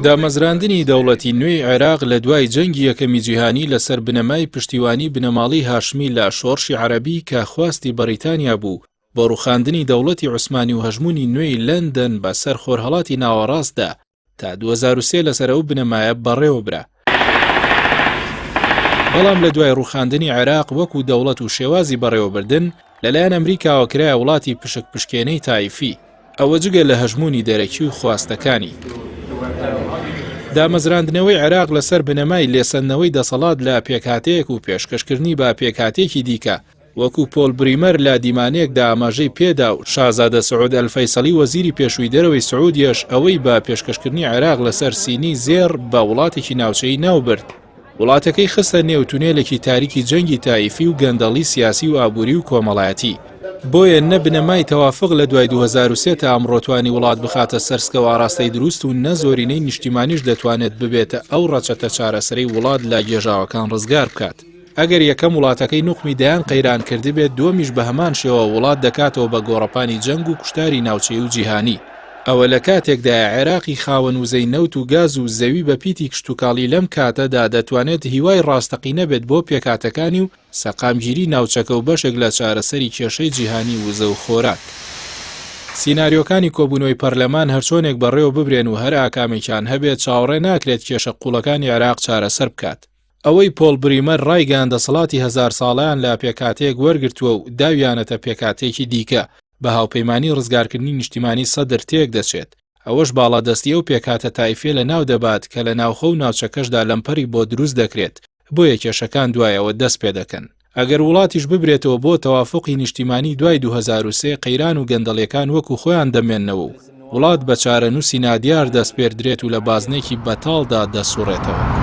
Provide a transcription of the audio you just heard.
دامەزراندنی دەوڵەتی نوێی عێراق لە دوای جەنگی یەکەمی جیهانی لەسەر بنەمای پشتیوانی بنەماڵەی هاشمی لە شۆڕشی عەرەبی کە خواستی بەڕیتانیا بوو بۆ ڕووخاندنی دەوڵەتی عوسمانی و هەژموونی نوێی لەندەن بەسەر خۆرهەڵاتی ناوەڕاستدا تا 2003 لەسەر ئەو بنەمایە بەڕێوەبرا. بەڵام لە دوای ڕووخاندنی عێراق وەکو دەوڵەت و شێوازی بەڕێوەبردن لەلایەن ئەمریکاوە کرایە وڵاتی پشک پشکێنەی تایفی، ئەوە جگە لە هەژموونی دەرەکی و خواستەکانی. دامەزراندنەوەی عێراق لەسەر بنەمای لێسەندنەوەی دەسەڵات لە پێکهاتەیەک و پێشکەشکردنی بە پێکهاتەیەکی دیکە وەکو پۆل بریمەر لە دیمانەیەکدا ئاماژەی پێدا و شازادە سعود ئەلفەیسەڵی وەزیری پێشووی دەرەوەی سعودیەش ئەوەی بە پێشکەشکردنی عێراق لەسەر سینی زێڕ بە وڵاتێکی ناوچەیی ناوبرد، وڵاتەکەی خستە نێو تونێلێکی تاریکی جەنگی تائیفی و گەندەڵی سیاسی و ئابووری و کۆمەڵایەتی. بۆیە نە بنەمای تەوافق لە دوای 2003 تا ئەمڕۆ توانی وڵات بخاتە سەر سکە و ئاڕاستەی دروست و نە زۆرینەی نیشتیمانیش دەتوانێت ببێتە ئەو ڕەچەتە چارەسەرەی وڵات لە گێژاوەکان ڕزگار بکات. ئەگەر یەکەم وڵاتەکەی نوقمی دەیان قەیران کردبێت، دووەمیش بە هەمان شێوە وڵات دەکاتەوە بە گۆڕەپانی جەنگ و کوشتاری ناوچەیی و جیهانی. ئەوە لە کاتێکدایە عێراقی خاوەن وزەی نەوت و گاز و زەوی بە پیتی کشتوکاڵی لەم کاتەدا دەتوانێت هیوای ڕاستەقینە بێت بۆ پێکهاتەکانی و سەقامگیری ناوچەکە و بەشێک لە چارەسەری کێشەی جیهانی وزە و خۆراک. سیناریۆکانی کۆبوونەوەی پەرلەمان هەرچۆنێک بەڕێوە ببرێن و هەر ئاکامێکیان هەبێت چاوەڕێ ناکرێت کێشە قووڵەکانی عێراق چارەسەر بکات. ئەوەی پۆڵ بریمەر ڕایگەیاند دەسەڵاتی هەزارساڵەیان لە پێکهاتەیەک وەرگرتووە و داویانەتە پێکهاتەیەکی دیکە، بە هاوپەیمانی ڕزگارکردنی نیشتیمانی سەدر تێکدەچێت، ئەوەش باڵادەستی ئەو پێکهاتە تایفیە لەناو دەبات کە لە ناوخۆ و ناوچەکەشدا لەمپەری بۆ دروست دەکرێت، بۆیە کێشەکان دوای ئەوە دەست پێدەکەن. ئەگەر وڵاتیش ببرێتەوە بۆ تەوافوقی نیشتیمانی دوای 2003 قەیران و گەندەڵیەکان وەکو خۆیان دەمێننەوە و وڵات بە چارەنووسی نادیار دەسپێردرێت و لە بازنەیەکی بەتاڵدا دەسوڕێتەوە.